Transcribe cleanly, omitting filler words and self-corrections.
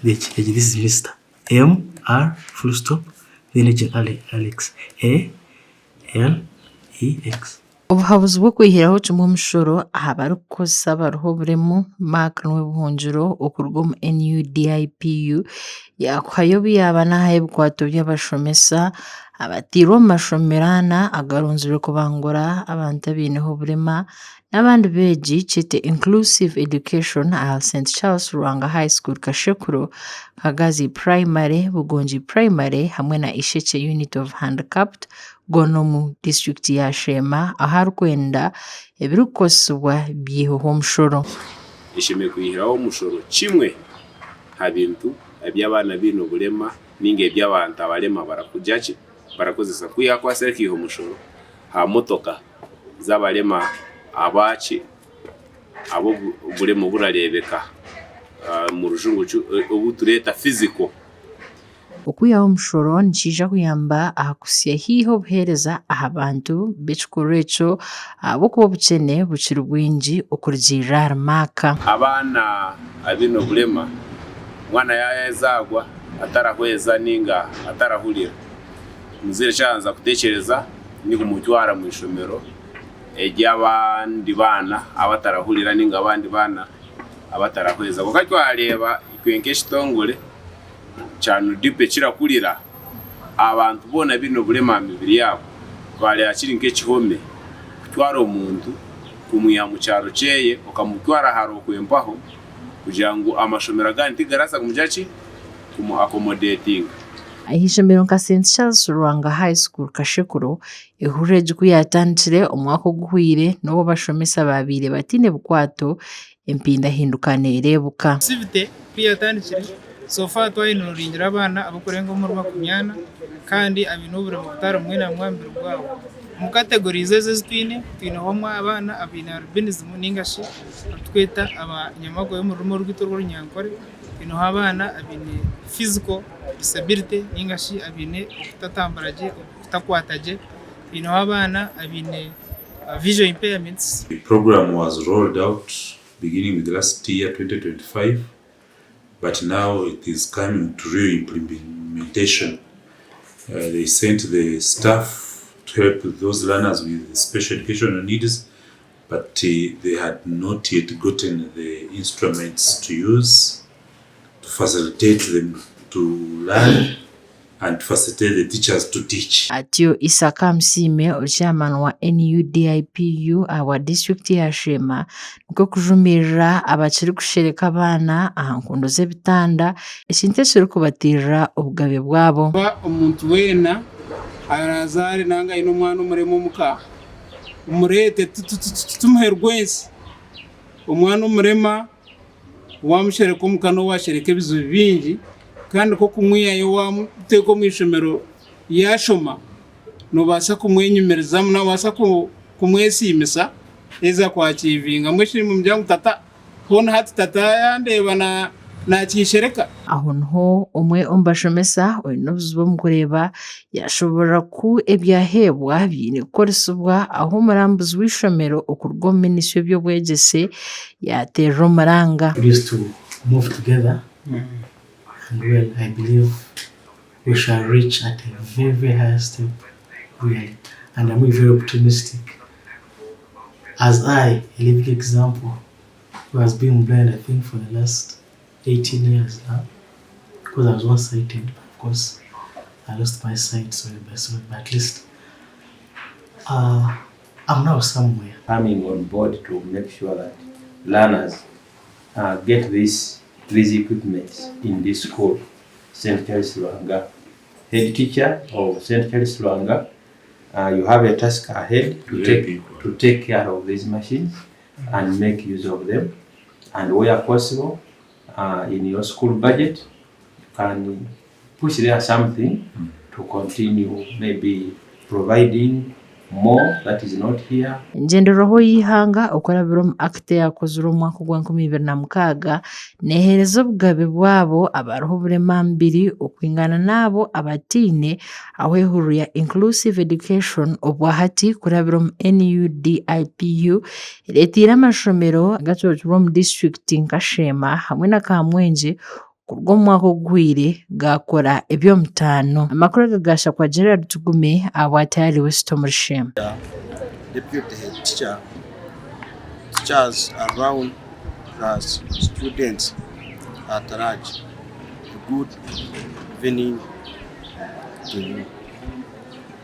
This is Mister M R full stop then egi Alex A L E X. Obuhabuzi bw'okwihiraho kimwe omushoro aha barikukozesa abariho oburemu, Mark Nwebuhungiro okuruga omu NUDIPU yaakuhayo obu yaaba naahayo ebikwato by'abashomesa abatairwe omu mashomero ana agarunzirwe kubangura abantu abaineho oburema n'abandi beegi kyete Inclusive Education aha St Charles Lwanga High School Kashekuro, Kagazi Primary, Bugongi Primary hamwe na Ishekye Unit of Handicapped goona omu disiturikiti ya Sheema ahu arikwenda ebirikukozesibwa byihweho omushoro. Eshemereire kwihiraho omushoro kimwe aha bintu ebi abaana abaine oburema ninga ebi abantu abarema barakugira ki barakozesa. Ku yaakwatsire akaiha omushoro aha motoka z'abarema abaki ab'oburema oburareebeka omu rujungu obu tureeta physical. Okwihaho omushoro nikiija kuyamba aha kuhitsya haihi obuheereza aha bantu b'ekikorwa ekyo ahabw'okuba obukyene bukiri bwingi okurugiirira ahari Mark. Abaana abaine oburema, omwana yazaarwa atarahweza ninga atarahurira, omuzaire eki arabanza kutekyereza nikumutwara omu ishomero ery'abandi baana abatarahurira ninga abandi baana abatarahweza. Kwonka twareeba itwe nk'ekitongore, kya NUDIPU ekirakurira abantu boona abaine oburema aha mibiri yaabo, twareeba kiri nk'ekihome kutwara omuntu kumwiha mu kyaro kyeye okamutwara hare okwe mpaho kugira ngu amashomero agandi tigarabaasa kumugira ki? Kumu accommodatinga. Ah'eishomero nka St Charles Lwanga High School Kashekuro, ehururu egi ku yaatandikire omwaka oguhweire n'obu abashomesa baabaire bataine bikwato, empindahinduka neereebuka. Sivite ku yatandikire, so far twayenoringira abaana abarikurenga omuri 40 kandi abaine oburema butari bumwe na bumwe aha mubiri gwabo. Omu categories ezo ezi twine, twineho abaana abaine albinism ninga shi abu turikweta abanyamagwe omu rurimi orwaitu orw'orunyankore, twineho abaana abaine physical disability ninga shi abaine okutatambura gye, okutakwata gye, twineho abaana abaine visual impairments. The program was rolled out beginning with last year 2025 but now it is coming to real implementation. They sent the staff to help those learners with special educational needs but they had not yet gotten the instruments to use to facilitate them to learn and to facilitate the teachers to teach. Atyo Isaac Amusiime ori chairman wa NUDIPU ahabwa disiturikiti ya Sheema nikwo kujumirira abakirikushereka abaana aha nkundo z'ebitanda ekintu ekirikubatirira obugabe bwabo. Kuba omuntu weena araazaare nanga aine omwana omurema omu ka, omureete titumuhe rwensi. Omwana omurema waamushereka omu ka n'obu waashereka ebizibu bingi kandi nk'okumwihayo waamuteeka omu ishomero yaashoma, noobaasa kumwenyumirizamu, noobaasa kumwesiimisa haza akwakiivinga. Mbwenu shi nimugira ngu tata hoona hati tata yandeeba naakinshereka? Aho niho omwe omu bashomesa oine obuzibu omu kureeba yaashoboorora ku ebyaheebwa biine kukoresibwa ahu omurambuzi w'eishomero okuruga omu minisitule y'eby'obwegyese yaateerera omuranga. We used to move together and well I believe we shall reach at a very very higher step really and am very optimistic as I a living example who has been blind I think for the last 18 years now because I was once sighted but of course I lost my sight sorry by sorry but at least uh, I'm now somewhere. Coming on board to make sure that learners get this, these equipments in this school, St. Charles Lwanga. Head teacher of St. Charles Lwanga, you have a task ahead to take, to take care of these machines and make use of them. And where possible, in your school budget, you can push there something to continue maybe providing more that is not here. Engyenderwaho y'eihanga okurabira omu Act eyakozirwe omu mwaka ogwa 2006 neeheereza obugabe bw'abo abariho oburema aha mubiri okwingana n'abo abataine ahu ehururu ya Inclusive Education obwahati kurabira omu NUDIPU ereeteire amashomero agacwekirwe omu disiturikiti nka Sheema hamwe na Kamwengye. Kuruga omu mwaka oguhweire gaakora eby'omutaano. Amakuru aga gaashakwa Gerald Tugume ahabwa Tayari West omuri Sheema. Deputy head teacher, teachers around plus students at large, a good evening to you.